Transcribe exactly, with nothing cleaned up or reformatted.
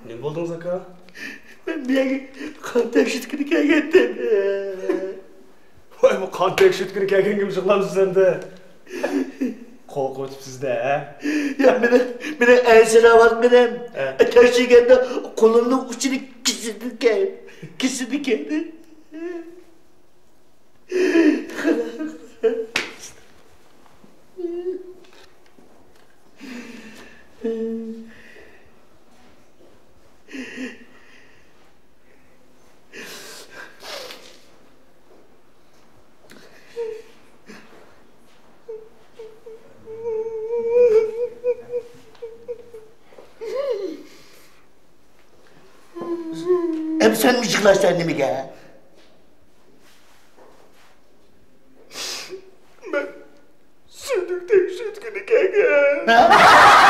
نېمە بولدىڭىز، ئاكا؟ مەن بۇ يەرگە قان تەكشۈرتكىلى كەلگەنتىم. ۋاي، بۇ قان تەكشۈرتكىلى كەلگەنگىمۇ يىغلامسىز ئەمدى؟ قورقۇۋېتىپسىز-دە، ھە؟ يا، مېنىڭ، مېنىڭ ئەنسىرەۋاتقىنىم، ھە. تەكشۈرگەندە قولۇمنىڭ ئۇچىنى كېسىدىكەن، كېسىدىكەن. ئەمدى سەن يىغلايسەن نېمىگە؟ مەن سۈيدۈك تەكشۈرتكىلى كەلگەن. ھە؟